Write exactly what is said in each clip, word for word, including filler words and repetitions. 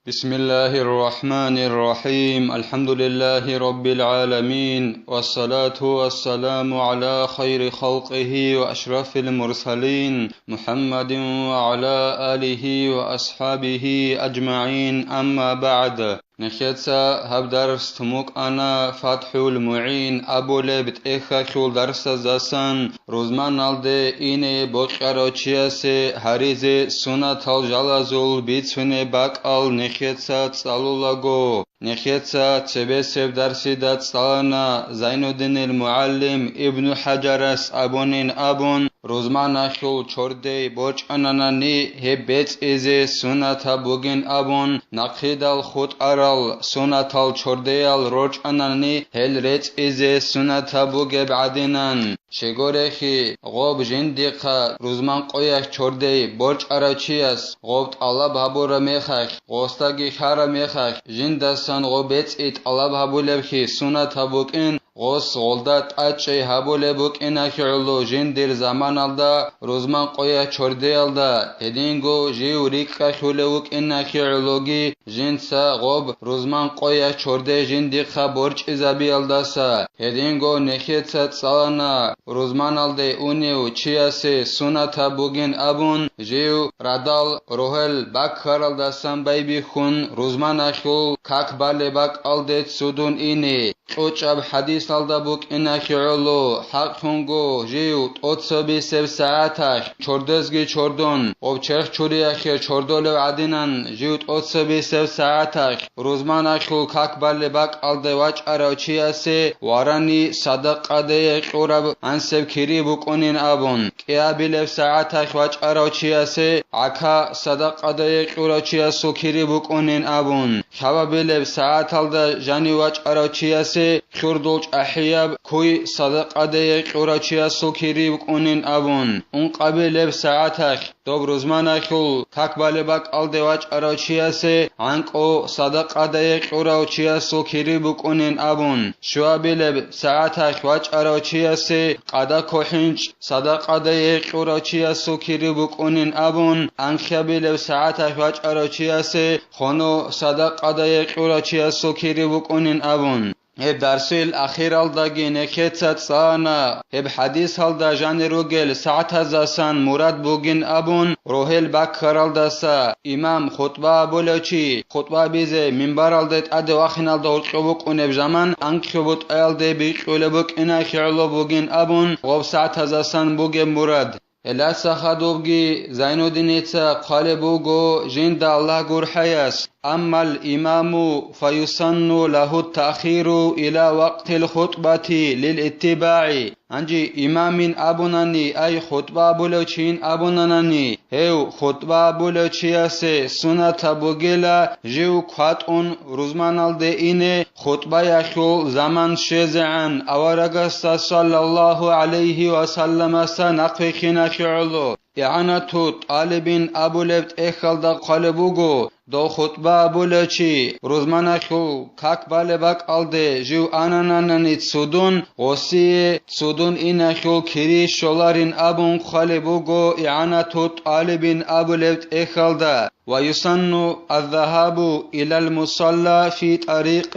بسم الله الرحمن الرحيم. الحمد لله رب العالمين. والصلاة والسلام على خير خلقه وأشرف المرسلين محمد وعلى آله وأصحابه أجمعين. أما بعد. Нехеца гьаб дарс тумукъана ФатхӀул МугӀин абулеб тӀехьалъул дарсаздасан. Рузманалде ине бокьарав чиясе гьаризе сунатал жалазул бицунеб бакӀал нехеца цӀалулаго, нехеца цебесеб дарсида цӀалана Зайнуддинил мугӀалим Ибну ХӀажарас абунин абун, рузманалъул чордей борчӀананани гьеб бецӀизе сунатаб бугин абун, нахъидал хутӀарал сунатал чордеял рорчӀанани гьел рецӀизе сунатаб бугеб гӀадинан. Щегорехи, гъоб жиндихъа рузман къоялъ чордей борчӀарав чияс гъоб тӀалаб гьабураб мехалъ, гъосдаги хьараб мехалъ, жиндасан гъоб бецӀи тӀалаб гьабулебхъи сунатаб букӀин, гъос гъолда тӀачӀей гьабулеб букӀиналъе гӀоло жиндир заманалда рузман къоялъ чордеялда, гьединго жив рикӀкӀалъулев вукӀиналъе гӀологи, жинца гъоб рузман къоялъ чордей жиндихъа борчӀизабиялдаса, гьединго нехеца цӀалана рузманалде унев чиясе сунатаб бугин абун, жив радал рогьел баккаралдасан байбихьун рузманалъул как балеб бакӀалде цудун ине. КьучӀаб хӀадисалда букӀиналъе гӀоло, хӀакълъунго жив тӀоцебесеб сагӀаталъ чордезги чордон, гъоб черх чуриялъе чордолев гӀадинан жив тӀоцебесеб сагӀаталъ рузманалъул как балеб бакӀалде вачӀарав чиясе варани садакъадее кьураб гьансеб кири букӀунин абун, кӀиабилеб сагӀаталъ вачӀарав чиясе гӀака садакъадее кьурав чиясул кири букӀунин абун, лъабабилеб сагӀаталда жанив вачӀарав чиясе хьурдул чӀахӀияб куй садакъадее кьурав чиясул кири букӀунин абун, ункъабилеб сагӀаталъ доб рузманалъул как балеб бакӀалде вачӀарав чиясе гӀанкӀу садакъадае кьурав чиясул кири букӀунин абун, щуабилеб сагӀаталъ вачӀарав чиясе къада кохӀинчӀ садакъадае кьурав чиясул кири букӀунин абун, анлъабилеб сагӀаталъ вачӀарав чиясе хоно садакъадае кьурав чиясул кири букӀунин абун. Гьеб дарсил ахиралдаги нехеца цӀана, гьеб хӀадисалда жанир ругел сагӀатаздасан мурад бугин абун, рогьел баккаралдаса имам хутӀба абулев чи хутӀба бизе минбаралде тӀаде вахиналда гьоркьоб букӀунеб заман анкьго бутӀаялде бикьулеб букӀиналъе гӀоло бугин абун, гъоб сагӀатаздасан бугеб мурад. Гьелдаса хадубги Зайнуддиница хъвалеб буго жинда Аллагь гурхӀаяс: «Аммал имаму фаюсанну лагьу таъхиру ила вакътил хутӀбати лил иттибагӀи». Гьанже имамин абунани, ай хутӀба абулев чин абунанани, гьев хутӀба абулев чиясе сунатаб бугила жив кватӀун рузманалде ине, хутӀбаялъул заман щвезегӀан аварагасда саллаллагьу гӀалайгьи ва салламасда нахъвихьиналъе гӀоло. ИгӀанату тӀалибин абулеб тӀехьалда хъвалеб буго, дов хутӀба абулев чи рузманалъул как балеб бакӀалде жив анананани цудун, гъосие цудун иналъул кири щоларин абун хъвалеб буго ИгӀанату тӀалибин абулеб тӀехьалда. ويسن الذهاب إلى المصلى في طريق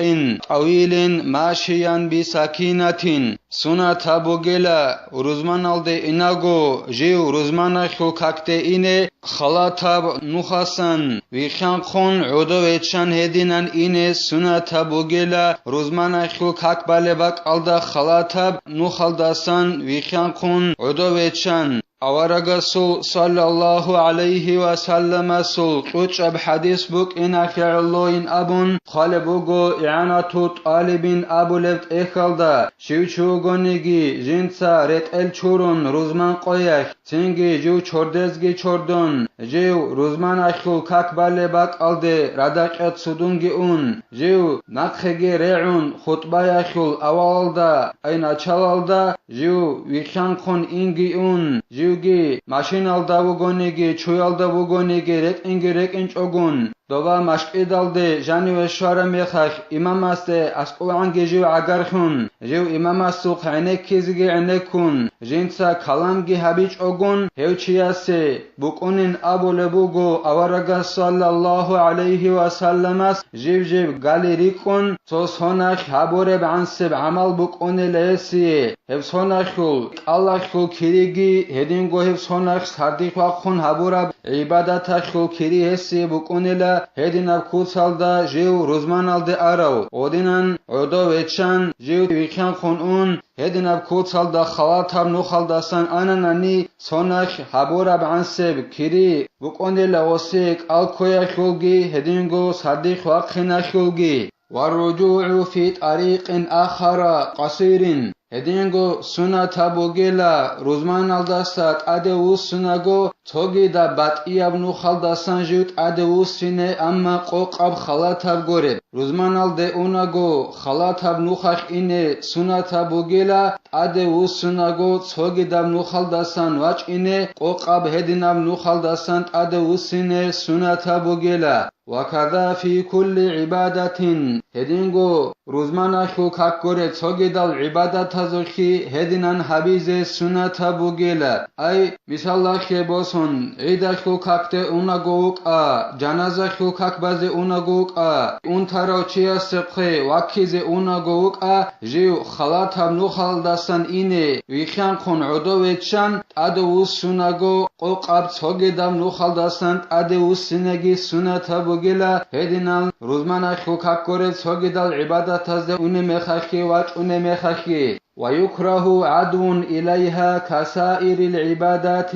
طويل ماشيا بسكينة. Сунатаб бугила рузманалде инаго жив рузманалъул какде ине халатаб нухасан вихьанхъун гӀодов виччан гьединан ине сунатаб бугила рузманалъул как балеб бакӀалда халатаб нухалдасан вихьанхъун гӀодов виччан. Аварагасул саллаллагьу гӀалайгьи ва салламасул кьучӀаб хӀадис букӀиналъе гӀолоин абун хъвалеб буго ИгӀанату тӀалибин абулеб тӀехьалда, щив чи вугониги жинца ретӀел чурун рузман къоялъ, цинги жив чордезги чордон, жив рузманалъул как балеб бакӀалде радакьа цудунги ун, жив нахъеги регӀун хутӀбаялъул авалалда, ай началалда, жив вихьанхъун инги ун, живги машиналда вугониги, чуялда вугониги, ретӀинги рекӀинчӀогун, доба машкӀидалде жаниве щвараб мехалъ, имамасде аскӀовгӀанги жив гӀагарлъун, жив имамасухъ гӀенеккизеги гӀенеккун, жинца каламги гьабичӀогун, гьев чиясе букӀунин абулеб буго аварагас саллаллагьу гӀалайгьи ва салламас жиб-жиб гали рикӀкӀун, цо сонахь гьабуреб гӀансеб гӀамал букӀунила гьесие. Гьеб сонахьул кӀалалъул кириги, гьединго гьеб сонахь сардихъ вахъун гьабураб гӀибадаталъул кири гьесие букӀунила гьединаб куцалда жив рузманалде арав, гъодинан гӀодов виччан, жив вихьанхъун ун, гьединаб куцалда халатаб нухалдасан ананани, сонахь гьабураб гӀансеб кири букӀунила гъосие кӀал кквеялъулги гьединго сардихъ вахъиналъулги. والرجوع في طريق آخر قصير. Гьединго сунатаб бугела рузманалдаса тӀаде вуссинаго цогидаб батӀияб нухалдасан жив тӀаде вуссине, амма къокъаб халатаб гуреб. Рузманалде унаго халатаб нухалъ ине сунатаб бугела, тӀаде вуссинаго цогидаб нухалдасан вачӀине, къокъаб гьединаб нухалдасан тӀаде вуссине сунатаб бугела. وكذا في كل عبادة, гьединго рузманалъул как гуреб цогидал гӀибадатазулъги гьединан гьабизе сунатаб бугела. Ай, мисалалъе босун, гӀидалъул какде унаго вукӀа, жаназалъул как базе унаго вукӀа, унтарав чиясехъе ваккизе унаго вукӀа, жив халатаб нухалдасан ине вихьанхъун гӀодов виччан, тӀаде вуссунаго, къокъаб цогидаб нухалдасан тӀаде вуссинеги сунатаб бугела, гьединал рузманалъул как гуреб цогидал гӀибадатазде унеб мехалъги вачӀунеб мехалъги. ويكره عدو إليها كسائر العبادات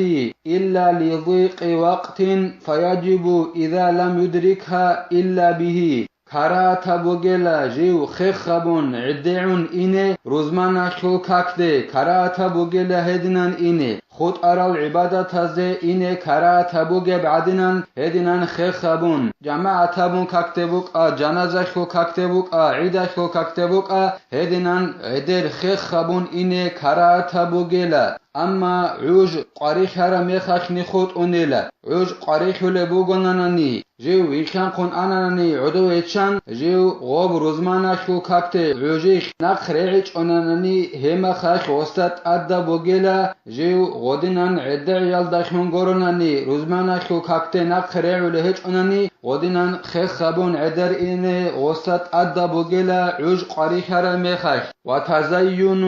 إلا لضيق وقت، فيجب إذا لم يدركها إلا به. Карагьатаб бугела жив хехабун гӀедегӀун ине рузманалъул какде, карагьатаб бугела гьединан ине, хутӀарал гӀибадатазде ине карагьатаб бугеб гӀадинан гьединан хехабун, жамагӀат гьабун какде букӀа, жаназалъул какде букӀа, гӀидалъул какде букӀа, гьединан гӀедер хехабун ине карагьатаб бугела. Амма гӀуж къварилъараб мехалъни хутӀунила. ГӀуж къварилъулеб бугонанани, жив вихьанхъун ананани гӀодов виччан, жив гъоб рузманалъул какде гӀужихъ нахъ регӀичӀонанани, гьеб мехалъ гъосда тӀадаб бугела, жив гъодинан гӀедегӀиялдалъун гуронани, рузманалъул какде нахъ регӀулев гьечӀонани, гъодинан хехабун гӀедер ине гъосда тӀадаб бугела гӀуж къварилъараб мехалъ. وتزين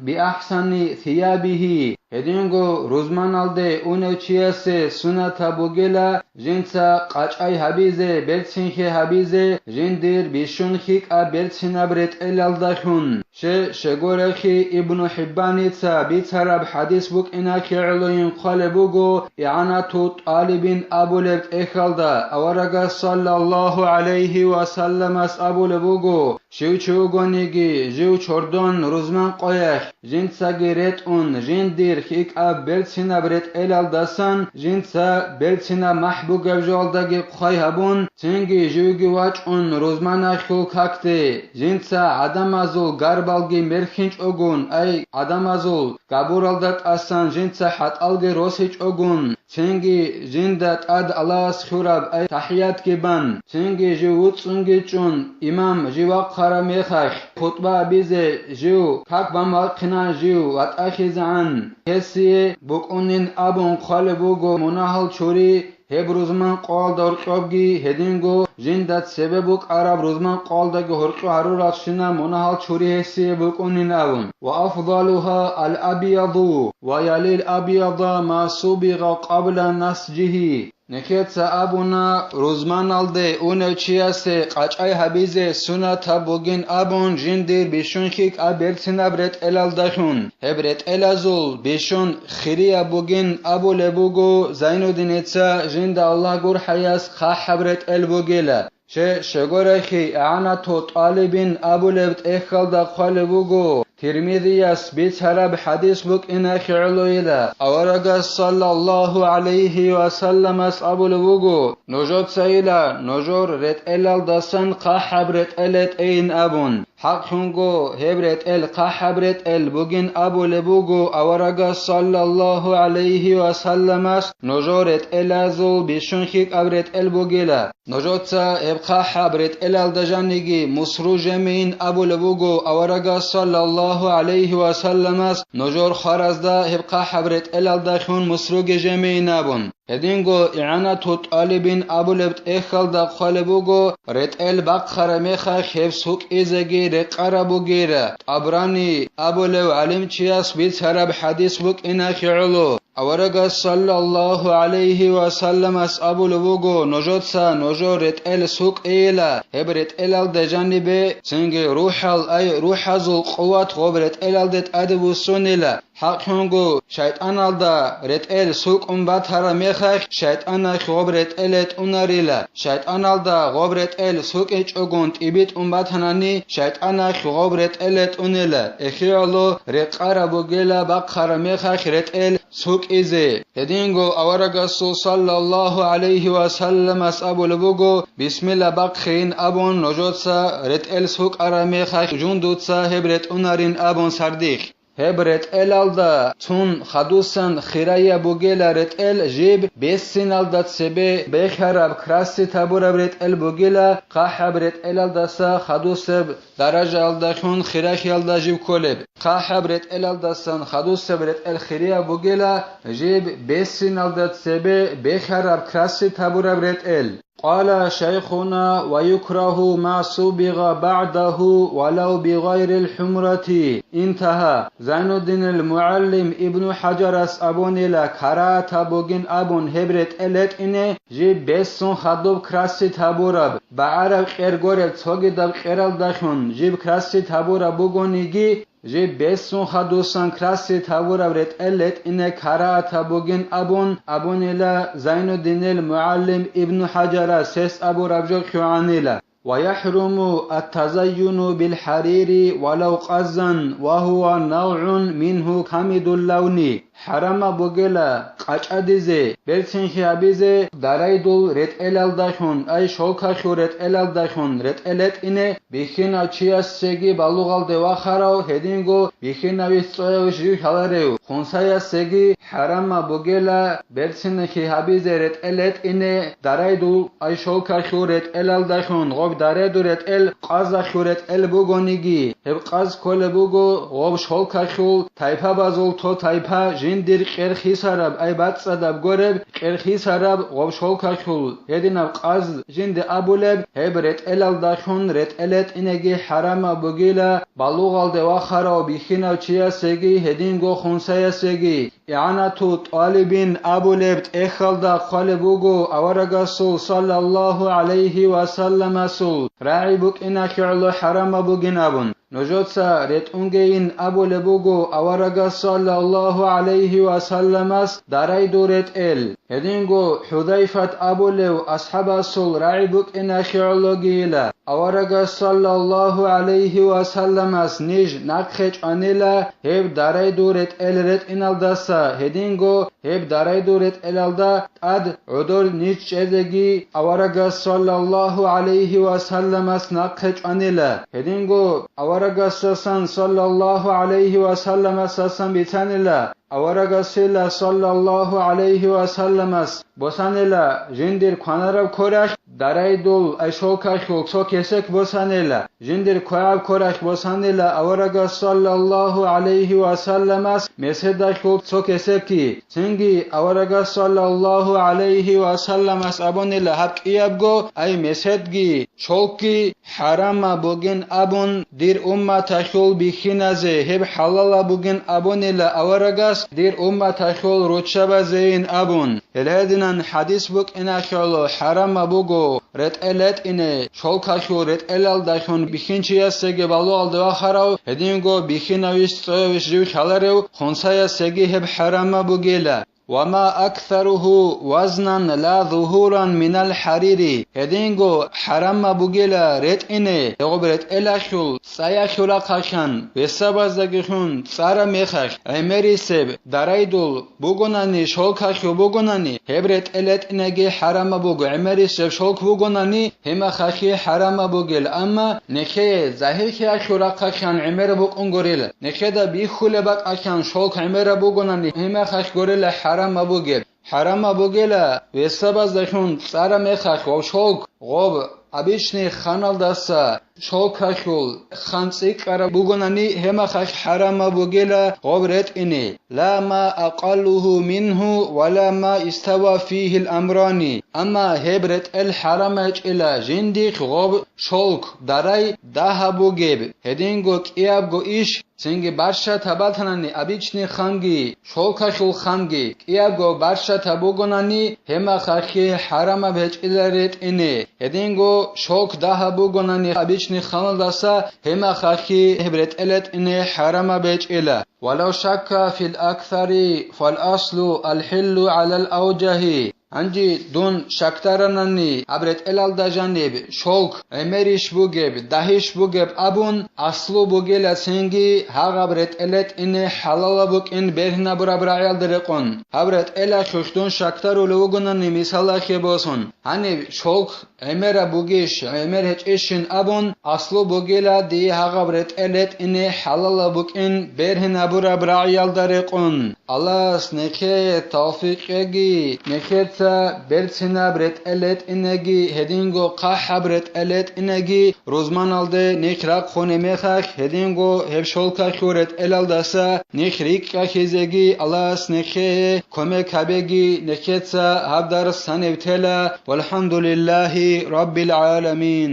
بأحسن ثيابه. Гьединго рузманалде унев чиясе сунатаб бугела жинца къачӀай гьабизе, берцинлъи гьабизе, жиндир бищун хьикӀаб берцинаб ретӀелалдалъун. Ще-, щегорехъи Ибну ХӀиббаница бицараб хӀадис букӀиналъе гӀолойин хъвалеб буго, ИгӀанату ТӀалибин абулеб тӀехьалда аварагас саллаллагьу гӀалайгьи ва салламас абулеб буго, щив чи вугониги, жив чордон рузман къоялъ, жинцаги ретӀун, жиндир хьикӀаб берцинаб ретӀелалдасан, жинца берцинаб махӀ бугеб жоялдаги хъвай гьабун, цинги живги вачӀун рузманалъул какде, жинца гӀадамазул гарбалги мерхьинчӀогун, ай, гӀадамазул габуралда тӀасан жинца хӀатӀалги росичӀогун, цинги жинда тӀад Аллагьас хьураб, ай, тахӀиятги бан, цинги жив вуцӀцӀунги чӀун, имам жив вахъараб мехалъ хутӀба абизе жив как бан вахъинан жив ватӀалъизегӀан, гьесие букӀунин абун хъвалеб буго мунагьал чури, гьеб рузман къоялда гьоркьобги гьединго жинда цебе букӀараб рузман къоялдаги гьоркьо гьаруралщинаб мунагьал чури гьесие букӀунин абун. وأفضلها الأبيض، ويلي الأبيض ما صبغ قبل نسجه. Нехеца абуна, рузманалде унев чиясе къачӀай гьабизе сунатаб бугин абун жиндир бищун хьикӀаб берцинаб ретӀелалдалъун. Гьеб ретӀелазул бищун хирияб бугин абулеб буго Зайнуддиница, жинда Аллагь гурхӀаяс хъахӀаб ретӀел бугила. Ще-, щегорехъи ИгӀанату ТӀалибин абулеб тӀехьалда хъвалеб буго, Тирмизияс бицараб хӀадис букӀиналъе гӀолойила, аварагас саллаллагьу гӀалайгьи ва салламас абулеб буго, нужецайила нужер ретӀелалдасан хъахӀаб ретӀел ретӀейин абун. ХӀакълъунго гьеб ретӀел хъахӀаб ретӀел бугин абулеб буго аварагас саллаллагьу гӀалайгьи ва салламас, нужер ретӀелазул бищун хьикъаб ретӀел бугила. Нужеца гьеб хъахӀаб ретӀелалда жаниги мусру жемейин абулеб буго аварагас саллаллагьу гӀалайгьи ва салламас, нужер хваразда гьеб хъахӀаб ретӀелалдалъун мусруги жемейин абун. Гьединго ИгӀанату ТӀалибин абулеб тӀехьалда хъвалеб буго, ретӀел бахъараб мехалъ гьеб сукӀизеги рекъараб бугила. ТӀабрани абулев гӀалимчияс бицараб хӀадис букӀиналъе гӀоло, аварагас саллаллагьу гӀалайгьи ва салламас абулеб буго, нужеца нужер ретӀел сукӀейила, гьеб ретӀелалда жанибе цинги рухӀал, ай, рухӀазул къуват гъоб ретӀелалде тӀаде буссунила. ХӀакълъунго, шайтӀаналда ретӀел сукӀун батараб мехалъ, шайтӀаналъ гъоб ретӀел тӀунарила. ШайтӀаналда гъоб ретӀел сукӀичӀогун тӀибитӀун батанани, шайтӀаналъ гъоб ретӀел тӀунила. Эхиялъул рекъараб бугила бахъараб мехалъ ретӀел сукӀизе. Гьединго аварагасул саллаллагьу гӀалайгьи ва салламас абулеб буго, бисмилла бахъейин абун, нужеца ретӀел сукӀараб мехалъ жундуца гьеб ретӀунарин абун сардихъ. Гьеб ретӀелалда цун хадусан хирияб бугила ретӀел, жиб бессиналда цебе бехараб, краси табураб ретӀел бугила, хъахӀаб ретӀелалдаса хадусеб даражаялдалъун хиралъиялда жиб кколеб. ХъахӀаб ретӀелалдасан хадусеб ретӀел хирияб бугила, жиб бессиналда цебе бехараб, краси табураб ретӀел. قال شيخنا: ويكره ما صبغ بعده ولو بغير الحمرة. انتهى. Зайнуддинил мугӀаллим Ибну ХӀажарас абунила, карагьатаб бугин абун гьеб ретӀел ретӀине, жиб бессун хадуб краси табураб, багӀараб кьер горел цогидаб кьералдалъун жиб краси табураб бугониги, жиб бессун хадусан краси табураб ретӀел ретӀине карагьатаб бугин абун абунила Зайнуддинил мугӀаллим Ибну ХӀажарас, гьес абураб жо лъугӀанила: ويحرم التزين بالحرير ولو قزا وهو نوع منه كامد اللون. ХӀарамаб бугила къачӀадизе, берцинлъи гьабизе дарайдул ретӀелалдалъун, ай шолкалъул ретӀелалдалъун ретӀел ретӀине, бихьинав чиясеги балугъалде вахарав, гьединго бихьинавищ цӀоявищ жив лъаларев хунсаясеги хӀарамаб бугила берцинлъи гьабизе ретӀел ретӀине дарайдул, ай шолкалъул ретӀелалдалъун, гъоб дарайдул ретӀел къазалъул ретӀел бугониги, гьеб къаз кколеб буго гъоб шолкалъул тайпабазул цо тайпа, жиндир кьер хисараб, ай бацӀцӀадаб гореб, кьер хисараб гъоб шолкалъул гьединаб къаз жинде абулеб, гьеб ретӀелалдалъун ретӀел ретӀинеги хӀарамаб бугила балугъалде вахарав бихьинав чиясеги гьединго хунсаясеги. ИгӀанату ТӀалибин абулеб тӀехьалда хъвалеб буго аварагасул саллаллагьу гӀалайгьи ва салламасул рагӀи букӀиналъе гӀоло хӀарамаб бугин абун. Нужеца ретӀунгейин абулеб буго аварагас саллаллагьу гӀалайгьи ва салламас дарайдул ретӀел. Гьединго ХӀузайфат абулев асхӀабасул рагӀи букӀиналъе гӀологийила. Аварагас саллаллагьу гӀалайгьи ва салламас ниж нахъе чӀванила гьеб дарайдул ретӀел ретӀиналдаса, гьединго гьеб дарайдул ретӀелалда тӀад гӀодор ниж чӀезеги аварагас саллаллагьу гӀалайгьи ва салламас нахъе чӀванила. Гьединго аварагасдасан саллаллагьу гӀалайгьи ва салламасдасан бицанила, аварагасила саллаллагьу гӀалайгьи ва салламас босанила жиндир кванараб коралъ дарайдул ай шолкалъул цо кесек босанила, жиндир квегӀаб коралъ босанила аварагас саллаллагьу гӀалайгьи ва салламас меседалъул цо кесекги. Цинги аварагас саллаллагьу гӀалайгьи ва салламас абунила гьаб кӀиябго, ай меседги, шолкги хӀарамаб бугин абун дир умматалъул бихьиназе, гьеб хӀалалаб бугин абунила аварагас дир умматалъул руччабазейин абун. Гьеле гьединан хӀадис букӀиналъе гӀоло хӀарамаб буго ретӀел ретӀине, шолкалъул ретӀелалдалъун бихьинчиясеги балугъалде вахарав, гьединго бихьинавищ цӀоявищ жив лъаларев хунсаясеги гьеб хӀарамаб бугила. وما أكثره وزنا لا ظهورا من الحرير. Гьединго хӀарамаб бугила ретӀине, гьеб ретӀелалъул цӀаялъул рахъалъан, весабаздагилъун цӀараб мехалъ, гӀемерисеб дарайдул бугонани, шолкалъул бугонани, гьеб ретӀел ретӀинеги хӀарамаб буго, гӀемерисеб шолк бугонани, гьемахалъи хӀарамаб бугел, амма нехее загьирлъиялъул рахъалъан гӀемераб букӀун гурел, нехеда бихьулеб бакӀалъан шолк гӀемераб бугонани, гьемахалъ гурела хӀарамаб бугеб. ХӀарамаб бугела, весабаздалъун цӀараб мехалъ ва шолк гъоб обычный хъаналдаса шолкалъул хъан цӀикӀкӀараб бугонани, гьемахалъ хӀарамаб бугела гъоб ретӀине, ла ма акъаллугьу мингьу ва ла ма истава фигьил амрани, амма гьеб ретӀел хӀарамайчӀила жиндихъ гъоб шолк, дарай, дагьаб бугеб, гьединго кӀиябго иш, цинги барщат гьабатанани обычный ханги, шолкалъул ханги, кӀиябго барщат гьабугонани, гьемахалъи хӀарамаб гьечӀила ретӀине. Гьединго шолк дагьаб бугонани обычный ханалдаса, гьемахалъи гьеб ретӀел ретӀине хӀарамаб гьечӀила. Валав шакка фил аксари, фал аслу алхӀиллу гӀалал авжагьи. Гьанже дун щакдаранани гьаб ретӀелалда жаниб шолк гӀемерищ бугеб, дагьищ бугеб абун, аслу бугела цинги гьагъаб ретӀел ретӀине хӀалалаб букӀин бергьинабураб рагӀиялда рекъон. Гьаб ретӀелалъулъ дун щакдарулев вугонани мисалалъе босун, гьаниб шолк гӀемераб бугищ, гӀемер гьечӀищин абун, аслу бугела дие гьагъаб ретӀел ретӀине хӀалалаб букӀин бергьинабураб рагӀиялда рекъон. Аллагьас нехее тавфикъ кьеги, нехеца берцинаб ретӀел ретӀинеги, гьединго хъахӀаб ретӀел ретӀинеги, рузманалде нехь рахъуне мехалъ, гьединго гьеб шолкалъул ретӀелалдаса нехь рикӀкӀахьизеги Аллагьас нехее кумек гьабеги, нехеца гьаб дарс гьаниб тела. ВалхӀамдулиллагьи раббил гӀаламин.